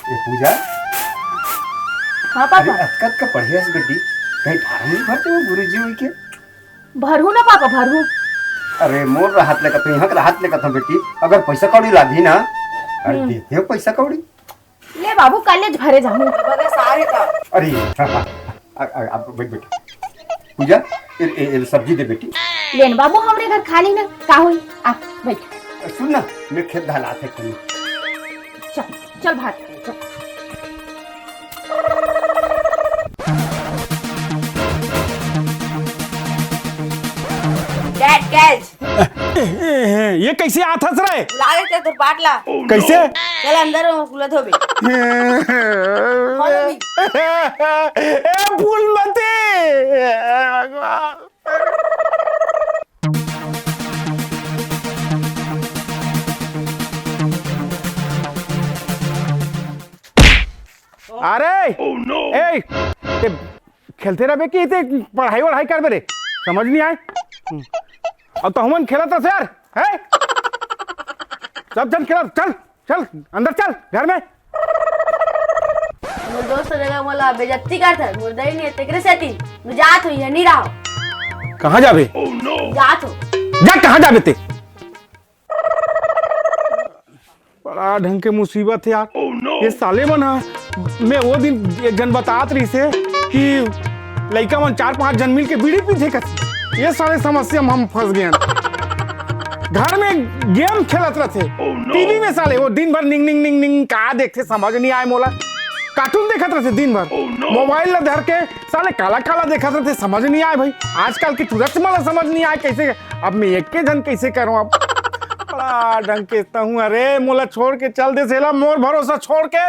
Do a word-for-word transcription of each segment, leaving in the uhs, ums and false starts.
ए पूजा, हाँ अरे पापा। अतका अतका पढ़े हस बेटी, कहीं फार्म नहीं भरते हो गुरुजी होई के? भरहूँ ना पापा, भरहूँ। अरे मोर राहत ले कथों, यहाँ के राहत ले कथों बेटी, अगर पैसा कौड़ी लागी ना, अरे हम्म। देते हो पैसा कौड़ी। ले बाबू, कॉलेज भरे जाहूँ। बगस आ रे का? अरे, आ, आ, आ, बैठ, बैठ। पूजा, ए, ए, ए, सब्जी दे बेटी। लेन बाबू, हमरे घर खाली ना, का होई? आ, बैठ। सुन ना, मैं खेत ढलात हे तनी। चल, चल भात, चल। Dad, catch। ये कैसे आथस रे? ला देते तोर पाट ला। कैसे? चल अंदर, वो कुला धोबे। ए फूलमती। अरे, ए, ते खेलते रहबे कि ते पढ़ाई वढ़ाई करबे रे? समझ नहीं आए। हम्म। अब तो हमन खेलत रहे यार, हैं? सब जन खेलत, चल, चल, अंदर चल, घर में। मोर दोस्त जगह मोला बेइज्जती करत हे, मोर दई नहीं हे, तेकरे सेती मैं जात हूँ, ये नहीं रहा। कहाँ जाबे? जात हूँ। जा, कहाँ जाबे ते? बड़ा ढंग के मुसीबत हे यार। ये साले मन ह, मैं वो दिन एक जन बतात रहिस हे कि लइका मन चार पांच जन मिल के बीड़ी पीथे कथे। ये साले समस्या में हम फंस गए। घर में गेम खेलत रथे, टीवी में साले वो दिन भर निंग निंग निंग निंग का देखथे, समझ नहीं आए मोला। कार्टून देखत रथे दिन भर, मोबाइल ला धर के साले काला काला देखत रथे, समझ नहीं आए भाई। आजकल के टूरा मन ला समझ नहीं आए कैसे अब मैं एके झन कैसे करूं अब? बड़ा ढंग के तहूं, अरे मोला छोड़ के चल दे सेला, मोर भरोसा छोड़ के।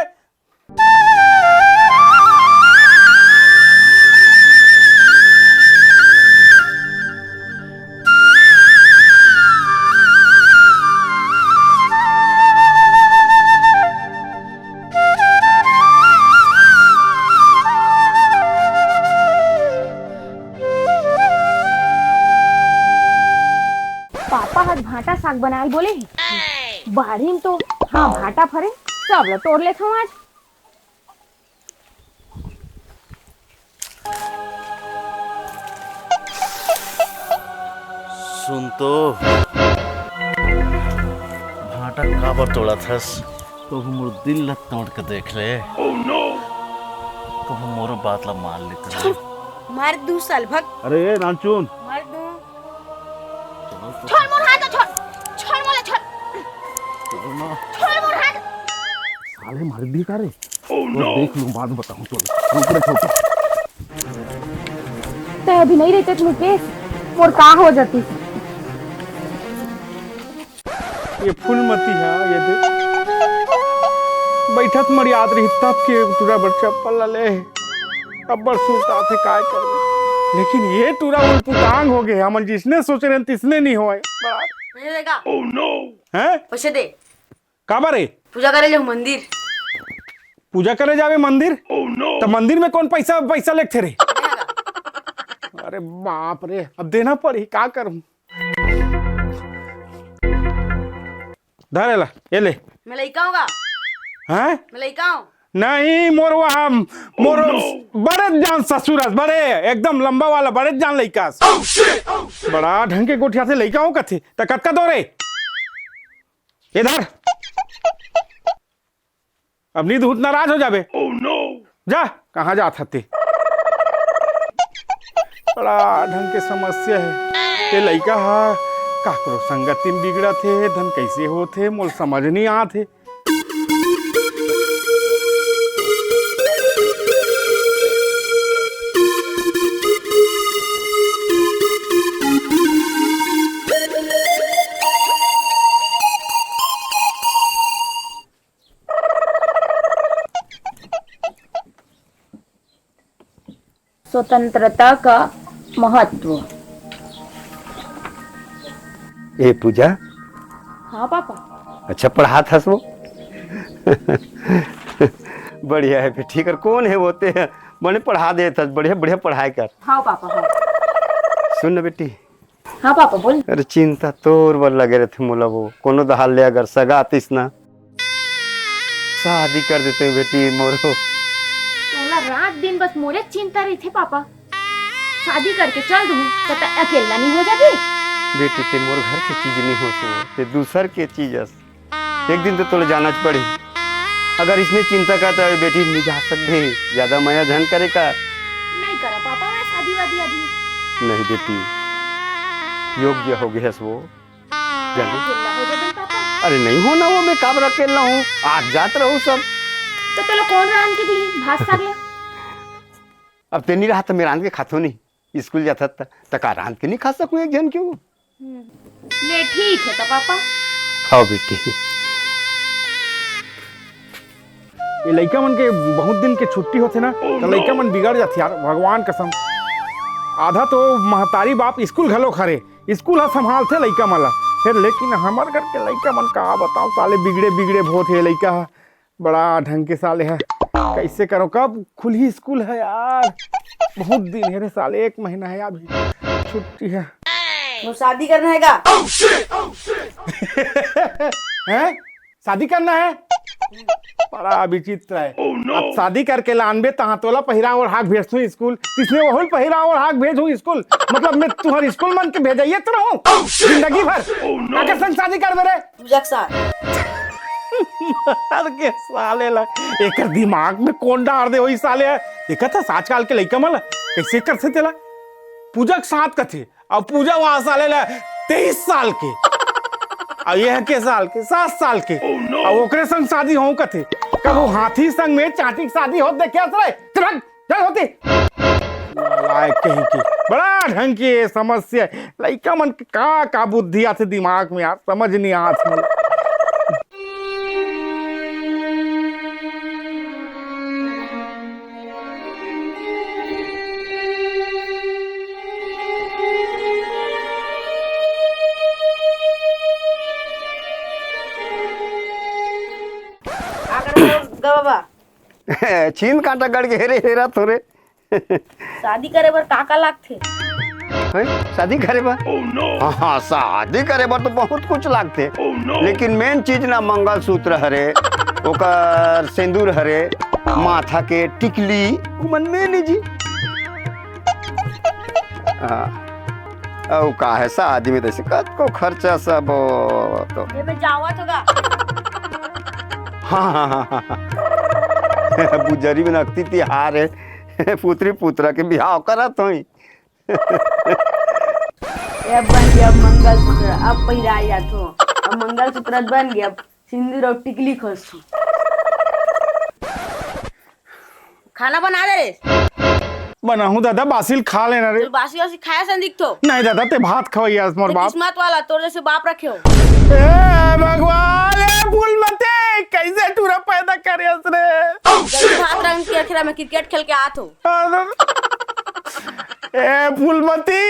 पापा आज भांटा साग बनाए ल बोले हे। बाड़ी म तो हाँ भांटा फरे, सब ल तोड़ लेथंव आज। सुन तो, भांटा काबर तोड़त हस? कभू मोर दिल ला तोड़ के देख ले। कभू मोरो बात ला मान ले तो। मार दू साल भग। अरे ए नानचुन। मार दू। छोड़ मोर हाथ, छोड़। छोड़ मोला, छोड़। छोड़ ना। छोड़ मोर हाथ। साले मार दी का रे? तो देख लूं, बाद बताऊं। चल, रुक रे छोटे। तै अभी नहीं रहते मुकेश, मोर का हो जाती। ये फूलमती है, ये देख। बैठत मरियात रही तब के टूरा बर चप्पल ला ले। अब्बड़ सुरता थे, काय करबे। लेकिन ये टूरा उलपुटांग हो गए, हमन जिसने सोचे रहन तिसने नहीं होए। बड़ा नहीं देगा। हैं? पैसे दे। काबर रे? पूजा करे जाहूं मंदिर। पूजा करे जाबे मंदिर? त मंदिर में कौन पैसा, पैसा लेगथे रे? अरे बाप रे, अब देना पड़ही, का करूं? धर एला, ये ले। मैं लइका हूं का? हैं? मैं लइका हूं। नहीं, मोर वहां, मोर बड़े जान ससुर हस, बड़े, एकदम लंबा वाला, बड़े जान लइका हस। बड़ा ढंग के गोठियाथे, लइका हूं कथे, त कतका दो रे? इधर। अब नहीं तो नाराज हो जाबे। जा, कहाँ जात हते? बड़ा ढंग के समस्या है। ये लइका हा काकरो संगति में बिगड़त हे, धन कैसे होत हे, मोल समझ नहीं आत हे। स्वतंत्रता का महत्व। ए पूजा। हाँ पापा। अच्छा पढ़ात हस वो? बढ़िया है बेटी, कर कौन है वो ते? बने पढ़ा देत हस, बढ़िया बढ़िया पढ़ाई कर। हाँ पापा, हाँ। सुन ना बेटी। हाँ पापा, बोल। अरे चिंता तोर बर लगे रहथे मोला वो, कोनो दहाल ले अगर सगा आतिस ना। शादी कर देते बेटी मोरो। तोला रात दिन बस मोरे चिंता रहिथे पापा। शादी करके चल दूँ त अकेला नहीं हो जाबे? बेटी, ते मोर घर के चीज नहीं हो से, ते दूसर के चीज अस। एक दिन तो तोला जाना च पड़ी। अगर इसने चिंता करता है बेटी, नहीं जा सकते, ज्यादा मया झन करे का। नहीं करा पापा, मैं शादी वादी अभी। नहीं बेटी, योग्य हो गया वो। जानो। अकेला हो जाबे पापा। अरे नहीं हो ना वो, मैं काबर अकेला हूँ, आत जात रहू सब। तो तोला कौन रांध के दी भात साग ला? अब ते नहीं रहा तो मैं रांध के खाथो नहीं। स्कूल जाता त, त का रांध के नहीं खा सकूँ एक जन के वो? ले ठीक है तो पापा। खाओ बेटी। ये लइका मन के बहुत दिन के छुट्टी होथे ना, त लइका मन बिगड़ जाथे यार, भगवान कसम। आधा तो महतारी बाप स्कूल घलो खरे, स्कूल ह संभालथे लइका मन ला। फिर लेकिन हमर घर के लइका मन का बताओ, साले बिगड़े बिगड़े बहुत हे लइका ह। बड़ा ढंग के साले है, कैसे करो, कब खुलही स्कूल है यार? बहुत दिन है रे साले, एक महीना है अभी छुट्टी है। वो शादी करना है का? हैं? शादी करना है? बड़ा विचित्र है। अब शादी करके लानबे तहाँ तोला पहिरा ओढ़ा के भेजथूं स्कूल, इसने वहुल पहिरा ओढ़ा के भेजूं स्कूल। मतलब मैं तुम्हारे स्कूल मन के भेजाइए तो रहूं जिंदगी भर। काकर संग शादी करबे रे? पूजा के साथ। मार के साले ला, एकर दिमाग में कौन डार दे होही साले ह? देखत हस आजकल के लइका मन ला, कैसे करथे तेला? पूजा के साथ कथे, अउ पूजा वहां साले ला तेईस साल के, अउ ये के साल के, सात साल के, अउ ओकरे संग शादी हों कथे। कभू हाथी संग में चांटी के शादी होत देखे हस रे? चल भाग। चल होती। नालायक कहीं की। बड़ा ढंग की ये समस्या है। लइका मन के का, का बुद्धि आथे दिमाग में यार, समझ नहीं आत मोला। का करत हस गा बाबा? छीन कांटा गड़ के हेरे हेरा थोरे। शादी करे बर का का लागथे? हैं? शादी करे बर? हाँ, हाँ, शादी करे बर तो बहुत कुछ लागथे। लेकिन मेन चीज ना मंगलसूत्र हरे, ओकर सिंदूर हरे, माथा के टिकली, उमन मेन हे जी। हाँ। अउ का हे, शादी में तइसे कतको खर्चा सब तो। एमे जावत होगा। हाँ, हाँ, हाँ, हाँ, हाँ। बुजरी में नकती तिहार हे। पुत्री पुत्रा के बिहाव करत होई। ए, अब बन गया मंगलसूत्र, अब पहिराय जाथो। अब मंगलसूत्र बन गया, अब सिंदूर अउ टिकली खोजथो। खाना बना दे रे। बनाहूं दादा, बासी ल खा लेना रे। तू बासी वासी खाए से दिखथो। नहीं दादा, ते भात खवैया हस मोर बाप। किस्मत वाला, तोर जैसे बाप रखे हो। ए भगवान, ए फूलमती, कैसे टूरा पैदा करे हस रे? जल्दी भात रंग के अखिरा में क्रिकेट खेल के आत हो। ए फूलमती,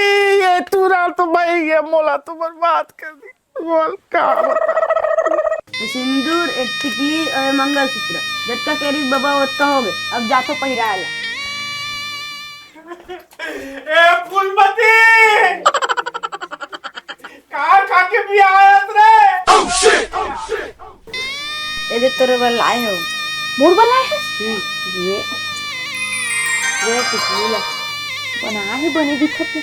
ये टूरा तो भाई ये मोला तो बर्बाद कर दी। बोल, का बता? ये सिंदूर, एक टिकली अउ ये मंगलसूत्र। जतका कहे रिहिस बबा, ओतका हो गे। अब जाथो पहिराय ला। ए फूलमती! का खा के बिहाय हस रे? ए दे तोरे बर लाए हो। मोर बर लाए हस? हम्म। ये। ये टिकली ला। बना हे, बने दिखत हे।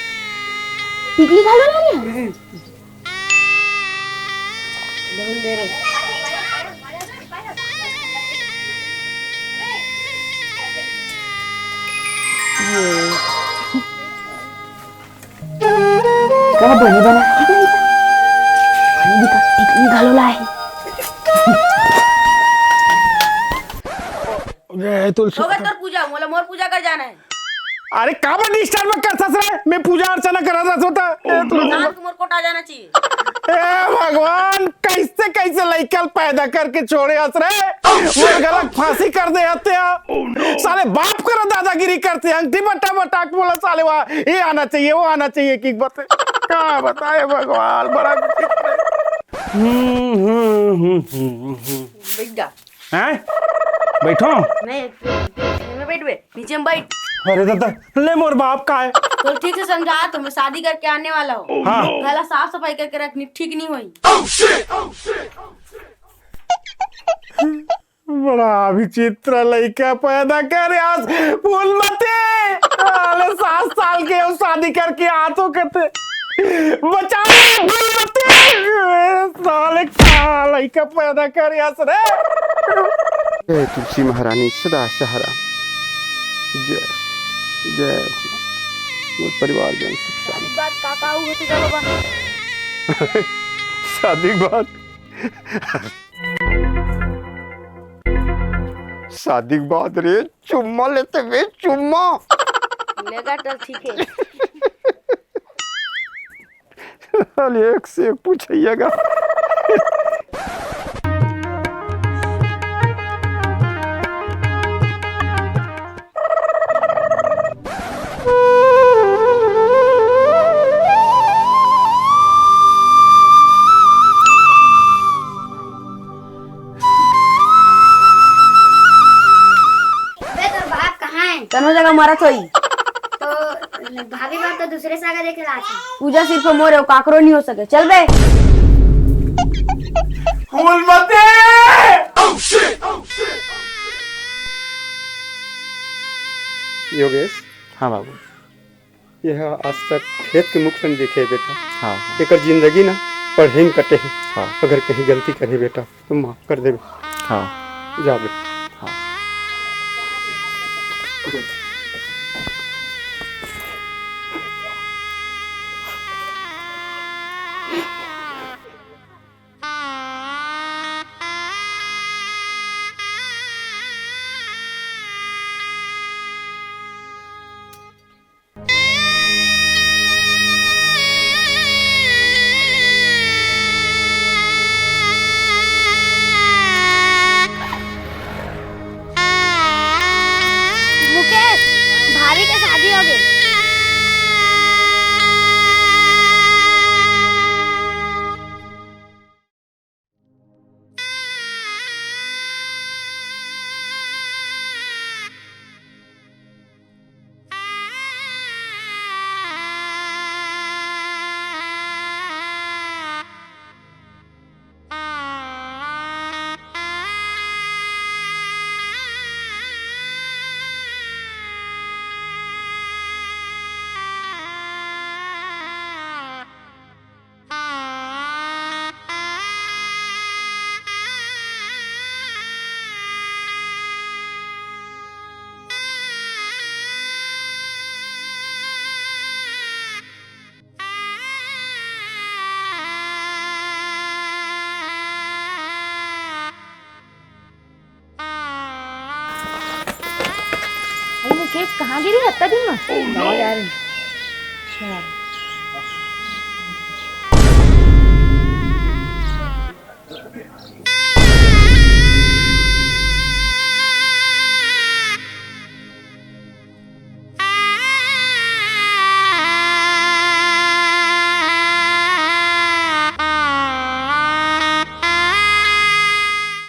टिकली घलो लाए हस? हम्म। का बने बना हे नहीं? बने दिखा, टिकली घलो लाए हे। जय तुलसी। हो गए तोर पूजा, मोला मोर पूजा कर जाना हे। अरे काबर डिस्टर्ब करथस रे? मैं पूजा अर्चना करत रहथों त। ए, तू नाम के मोर कोटा जाना चाहिए। ए भगवान, कैसे कैसे लइका ल पैदा करके छोड़े हस रे? मोर गला फांसी कर दे हत्या। साले बाप करा दादागिरी करथे, अंगठी बटा बटा के बोला साले, वाह, ये आना चाहिए, वो आना चाहिए, की बता, का बताए भगवान, बड़ा विचित्र है। हम्म, हम्म, हम्म, हम्म, हम्म। बैठ जा। हैं? बैठो। नहीं, तू, तू, तू में बैठ बे, नीचे में बैठ। अरे दादा, ले मोर बाप का है? तो ठीक से समझा, तो मैं शादी करके आने वाला हूँ। हाँ। पहला साफ सफाई करके रखनी, ठीक नहीं हुई। बड़ा विचित्र लइका पैदा करे आज फूलमती। साले सात साल के अउ शादी करके आतो कथे, बचा ले फूलमती। साले का लइका पैदा करे आज रे। जय तुलसी महारानी सदा सहारा। जय, जय हो। मोर परिवार जन सुख शांति। शादी के बाद का का हुआ तू चलो बा? शादी के बाद शादी के बाद रे चुम्मा लेते बे, चुम्मा। लेगा तो ठीक है। अरे एक से एक पूछइया गा। बे, तोर बाप कहाँ है? कनो जगह मरत होई। तो भाभी बाप तो दूसरे सागा देखे ला छे। पूजा सिर्फ मोरे हो, काकरो नहीं हो सके। चल बे। फूलमती! योगेश, हाँ बाबू। यह आज तक खेत के मुख से नहीं देखे हे बेटा। हाँ, हाँ। एकर जिंदगी ना पढ़े में कटे हे। हाँ। अगर कहीं गलती करे बेटा तो माफ कर देबे। हाँ। जा बेटा। हाँ। मुकेश, भाभी के शादी हो गई। अरे मुकेश, कहाँ गिरी हत्ता दिन में? कहाँ जा रही? अच्छा।